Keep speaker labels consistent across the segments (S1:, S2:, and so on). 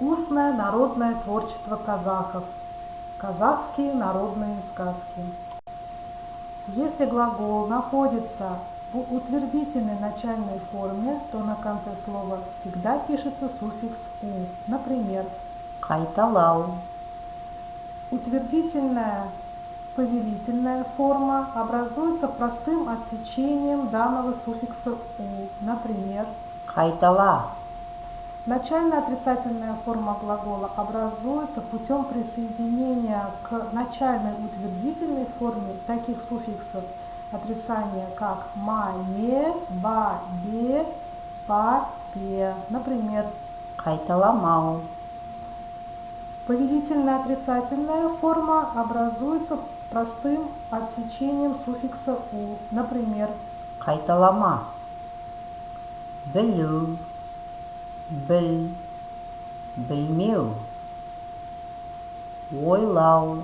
S1: Устное народное творчество казахов. Казахские народные сказки. Если глагол находится в утвердительной начальной форме, то на конце слова всегда пишется суффикс «у». Например,
S2: Қайталау.
S1: Утвердительная повелительная форма образуется простым отсечением данного суффикса «у». Например,
S2: Қайтала.
S1: Начальная отрицательная форма глагола образуется путем присоединения к начальной утвердительной форме таких суффиксов отрицания, как ма, ме, ба, бе, па, пе. Например,
S2: Қайталамау.
S1: Повелительная отрицательная форма образуется простым отсечением суффикса «у». Например,
S2: Қайталама. Білу, біл, білмеу. Ойлау,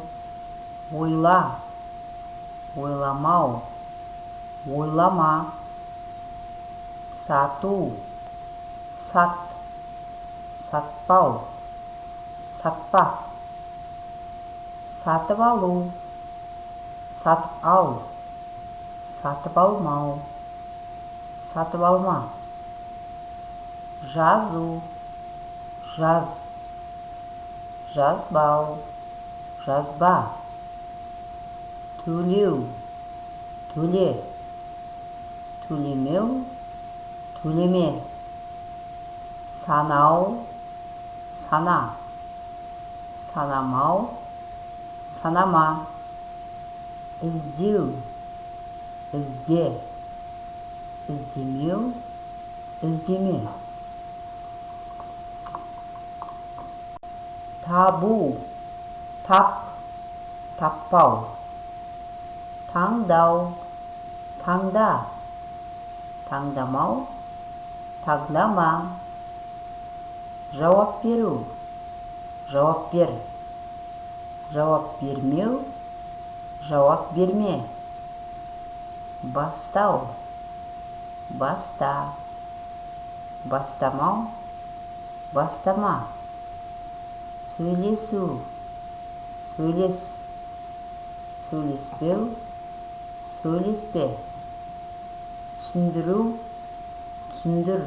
S2: ойла, ойламау, ойлама. Сату, сат, сатпау, сатпа. Сатып алу, сатып ал, сатып алмау, сатып алма. Жазу, жаз, жазбау, жазба. Төлеу, төле, төлемеу, төлеме. Санау, сана, санамау, санама. Іздеу, ізде, іздемеу, іздеме. Табу, тап, таппау. Таңдау, таңда, таңдамау, таңдама. Жауап беру, жауап бер, жауап бермеу, жауап берме. Бастау, баста, бастамау, бастама. Сөйлесу, сөйлес, сөйлеспеу, сөйлеспе. Түсіндіру, түсіндір,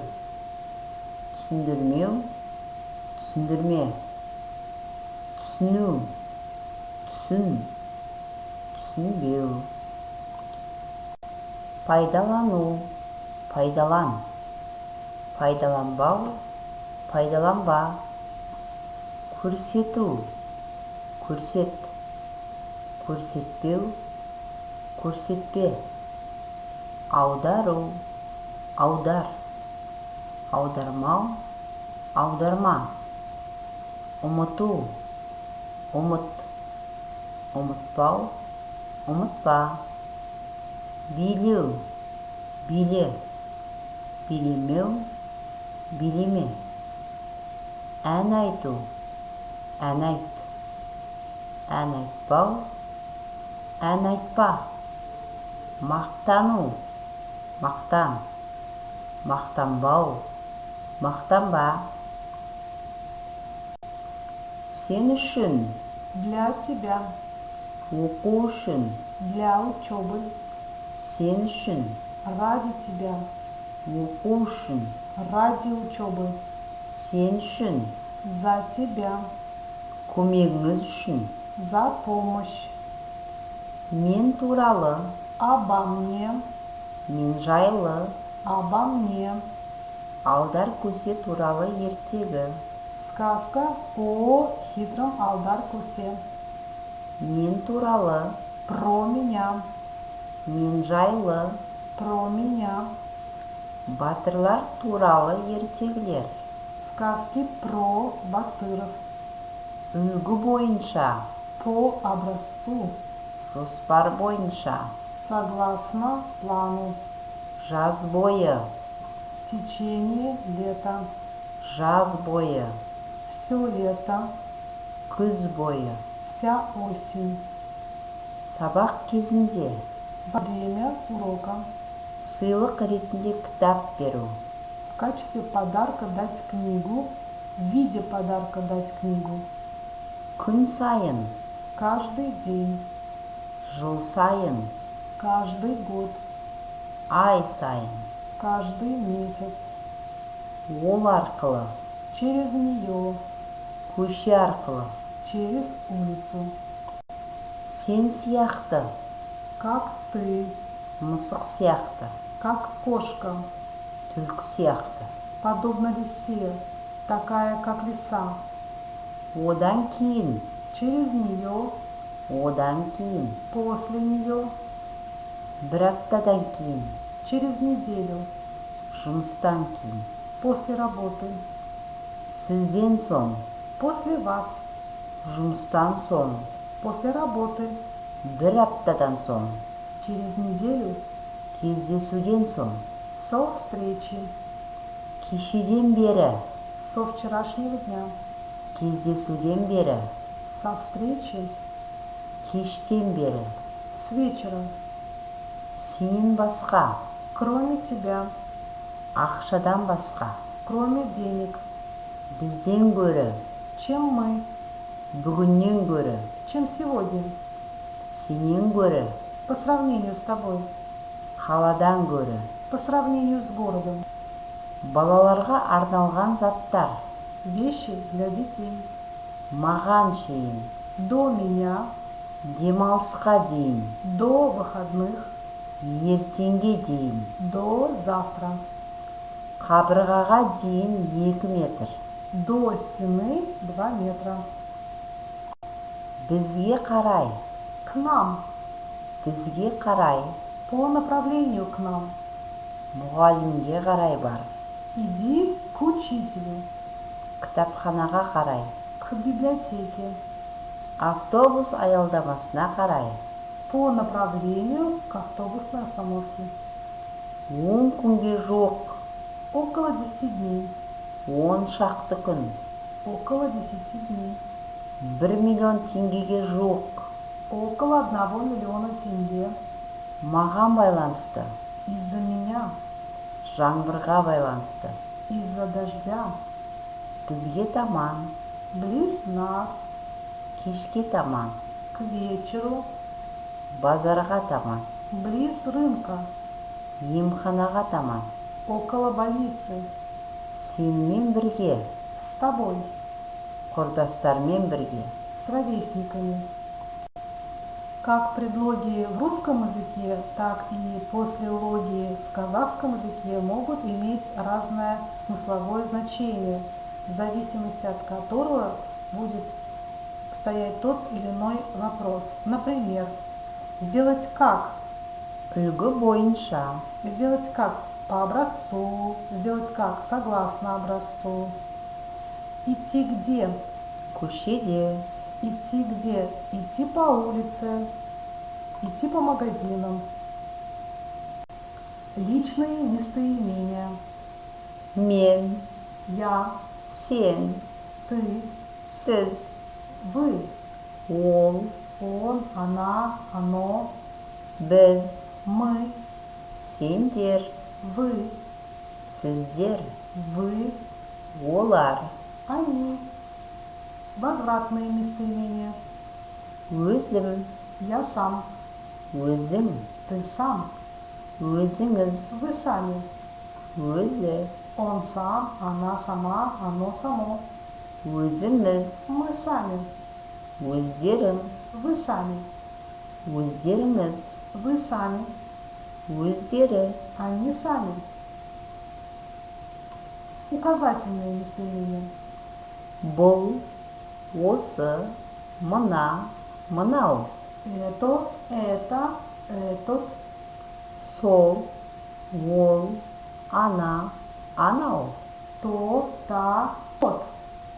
S2: түсіндірмеу, түсіндірме. Түсіну, түсін, түсінбеу. Пайдалану, пайдалан, пайдаланбау, пайдаланба. Көрсету, көрсет, көрсетпеу, көрсетпе. Аудару, аудар, аудармау, аударма. Ұмыту, ұмыт, ұмытпау, ұмытпа. Билеу, биле, билемеу, билеме. Ән айту, ән айт, ән айтпау, ән айтпа. Мақтану, мақтан, мақтанбау, мақтанба. Сен үшін.
S1: Для тебя.
S2: Оқу үшін.
S1: Для учебы.
S2: Сен үшін.
S1: Ради тебя.
S2: Оқу үшін.
S1: Ради учебы.
S2: Сен үшін.
S1: За тебя.
S2: Көмегіңіз үшін.
S1: За помощь.
S2: Мен туралы.
S1: Обо мне.
S2: Мен жайлы.
S1: Обо мне.
S2: Алдар көсе туралы ертегі.
S1: Сказка о хитром Алдар Косе.
S2: Мен туралы.
S1: Про меня.
S2: Мен жайлы.
S1: Про меня.
S2: Батырлар туралы ертегілер.
S1: Сказки про батыров.
S2: Үлгі бойынша.
S1: По образцу.
S2: Жоспар бойынша.
S1: Согласно плану.
S2: Жаз бойы.
S1: В течение лета.
S2: Жаз бойы.
S1: Все лето.
S2: Күз бойы.
S1: Вся осень.
S2: Сабақ кезінде.
S1: Во время урока.
S2: Сыйлық ретінде кітап беру.
S1: В качестве подарка дать книгу. В виде подарка дать книгу.
S2: Күн сайын.
S1: Каждый день.
S2: Жыл сайын.
S1: Каждый год.
S2: Ай сайын.
S1: Каждый месяц.
S2: Ол арқылы.
S1: Через нее.
S2: Көше арқылы.
S1: Через улицу.
S2: Сен сияқты.
S1: Как ты.
S2: Мысық сияқты.
S1: Как кошка.
S2: Түлкі сияқты.
S1: Подобно лисе. Такая, как лиса.
S2: Одан кейін.
S1: Через нее.
S2: Одан кейін.
S1: После нее.
S2: Бір аптадан кейін.
S1: Через неделю.
S2: Жұмыстан кейін.
S1: После работы.
S2: Сізден соң.
S1: После вас.
S2: Жұмыстан соң.
S1: После работы.
S2: Бір аптадан соң.
S1: Через неделю.
S2: Кездесуден соң.
S1: Со встречи.
S2: Кешеден бері.
S1: Со вчерашнего дня.
S2: Кездесуден бері.
S1: Со встречи.
S2: Кештен бері.
S1: С вечера.
S2: Сенен басқа.
S1: Кроме тебя.
S2: Ақшадан басқа.
S1: Кроме денег.
S2: Бізден гөрі.
S1: Чем мы.
S2: Бүгіннен гөрі.
S1: Чем сегодня.
S2: Сенен гөрі.
S1: По сравнению с тобой.
S2: Қаладан гөрі.
S1: По сравнению с городом.
S2: Балаларға арналған заттар.
S1: Вещи для детей.
S2: Маған шейін.
S1: До меня.
S2: Демалысқа дейін.
S1: До выходных.
S2: Ертеңге дейін.
S1: До завтра.
S2: Қабырғаға дейін 2 метр.
S1: До стены 2 метра.
S2: Бізге қарай.
S1: К нам.
S2: Бізге қарай.
S1: По направлению к нам.
S2: Мұғалімге қарай бар.
S1: Иди к учителю.
S2: Кітапханаға қарай.
S1: К библиотеке.
S2: Автобус аялдамасына қарай.
S1: По направлению к автобусной остановке.
S2: 10 күнге жуық.
S1: Около 10 дней.
S2: 10 шақты күн.
S1: Около 10 дней.
S2: 1 миллион теңгеге жуық.
S1: Около 1 миллиона тенге.
S2: Маған байланысты.
S1: Из-за меня.
S2: Жаңбырға байланысты.
S1: Из-за дождя.
S2: Бізге таман.
S1: Близ нас.
S2: Кешке таман.
S1: К вечеру.
S2: Базарға таман.
S1: Близ рынка.
S2: Емханаға таман.
S1: Около больницы.
S2: Сенімен бірге.
S1: С тобой.
S2: Құрдастармен бірге.
S1: С ровесниками. Как предлоги в русском языке, так и послелоги в казахском языке могут иметь разное смысловое значение, в зависимости от которого будет стоять тот или иной вопрос. Например, сделать как?
S2: Үлгі бойынша.
S1: Сделать как? По образцу. Сделать как? Согласно образцу. Идти где?
S2: Көшеде.
S1: Идти где? Идти по улице. Идти по магазинам. Личные местоимения.
S2: Мен.
S1: Я.
S2: Сен.
S1: Ты.
S2: Сіз.
S1: Вы.
S2: Ол.
S1: Он, она, оно.
S2: Біз.
S1: Мы.
S2: Сендер.
S1: Вы.
S2: Сіздер.
S1: Вы.
S2: Олар.
S1: Они. Возвратные местоимения.
S2: Өзім.
S1: Я сам.
S2: Өзің.
S1: Ты сам.
S2: Өзіңіз.
S1: Вы сами.
S2: Өзі.
S1: Он сам, она сама, оно само.
S2: Өзіміз.
S1: Мы сами.
S2: Өздерің.
S1: Вы сами.
S2: Өздеріңіз.
S1: Вы сами.
S2: Өздері.
S1: Они сами. Указательные местоимения.
S2: Бұл, осы, мына, мынау.
S1: Это, эта, этот.
S2: Сол, ол, ана, анау.
S1: То, та, тот.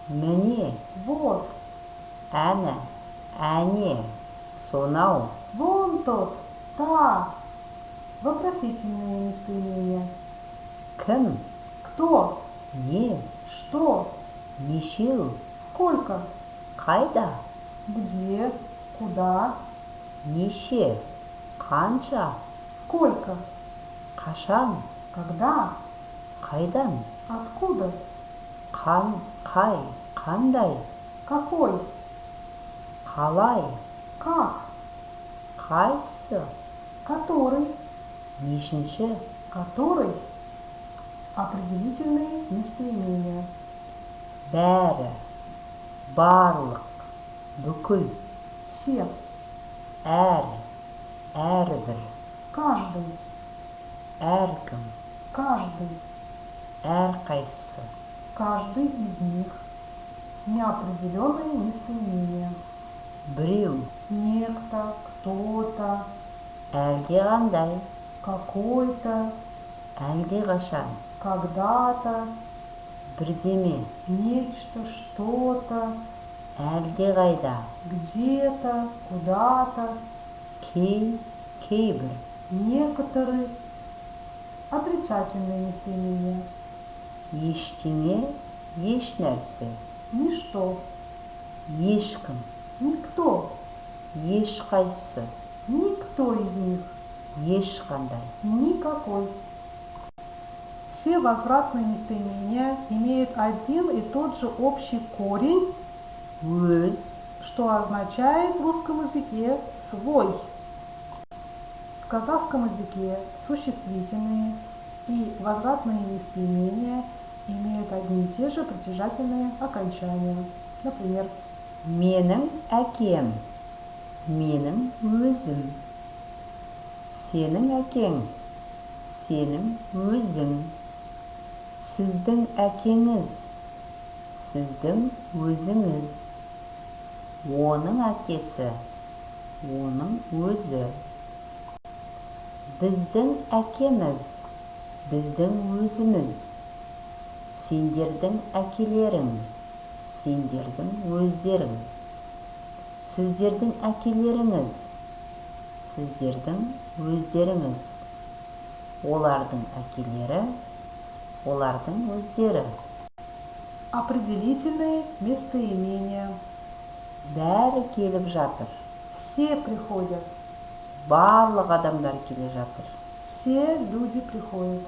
S2: Міне.
S1: Вот.
S2: Әні, әне, сонау.
S1: Вон тот, та. Вопросительные местоимения.
S2: Кім?
S1: Кто?
S2: Не?
S1: Что?
S2: Нешеу?
S1: Сколько?
S2: Қайда?
S1: Где? Куда?
S2: Неше? Қанша?
S1: Сколько?
S2: Қашан?
S1: Когда?
S2: Қайдан?
S1: Откуда?
S2: Қан, Қай, қандай?
S1: Какой?
S2: Қалай?
S1: Как?
S2: Қайсы?
S1: Который?
S2: Нешінші?
S1: Который? Определительные местоимения.
S2: Бәрі, барлық, бүкіл.
S1: Все.
S2: Әр, әрбір.
S1: Каждый.
S2: Әркім.
S1: Каждый.
S2: Әрқайсысы.
S1: Каждый из них. Неопределенные местоимения.
S2: Біреу.
S1: Некто, кто-то.
S2: Әлдеқандай.
S1: Какой-то.
S2: Әлдеқашан.
S1: Когда-то.
S2: Бірдеме.
S1: Нечто, что-то.
S2: Әлдеқайда.
S1: Где-то, куда-то.
S2: Кей, кейбір.
S1: Некоторые. Отрицательные местоимения.
S2: Ештеңе, ешнәрсе.
S1: Ничто.
S2: Ешкім.
S1: Никто.
S2: Ешқайсысы.
S1: Никто из них.
S2: Ешқандай.
S1: Никакой. Все возвратные местоимения имеют один и тот же общий корень,
S2: Өз.
S1: Что означает в русском языке «свой». В казахском языке существительные и возвратные местоимения имеют одни и те же притяжательные окончания. Например,
S2: Менің әкем, менің өзім. Сенің әкең, сенің өзің. Сіздің әкеңіз, сіздің өзіңіз. Оның әкесі, оның өзі. Біздің әкеміз, біздің өзіміз. Сендердің әкелерің, сендердің өздерің. Сіздердің әкелеріңіз, сіздердің өздеріңіз. Олардың әкелері, олардың өздері.
S1: Определительные местоимения.
S2: Бәрі келіп жатыр.
S1: Все приходят.
S2: Барлық адамдар келе жатыр.
S1: Все люди приходят.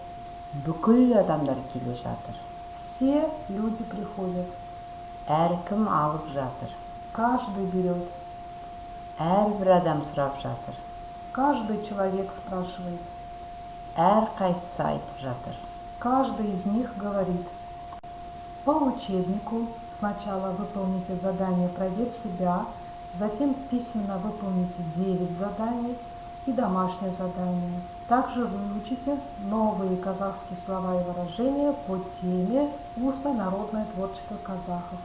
S2: Бүкіл адамдар келе жатыр.
S1: Все люди приходят.
S2: Әркім алып жатыр.
S1: Каждый берет.
S2: Әрбір адам сұрап жатыр.
S1: Каждый человек спрашивает.
S2: Әрқайсысы айтып жатыр.
S1: Каждый из них говорит. По учебнику сначала выполните задание «Проверь себя», затем письменно выполните 9 заданий и домашнее задание. Также выучите новые казахские слова и выражения по теме «Устное народное творчество казахов».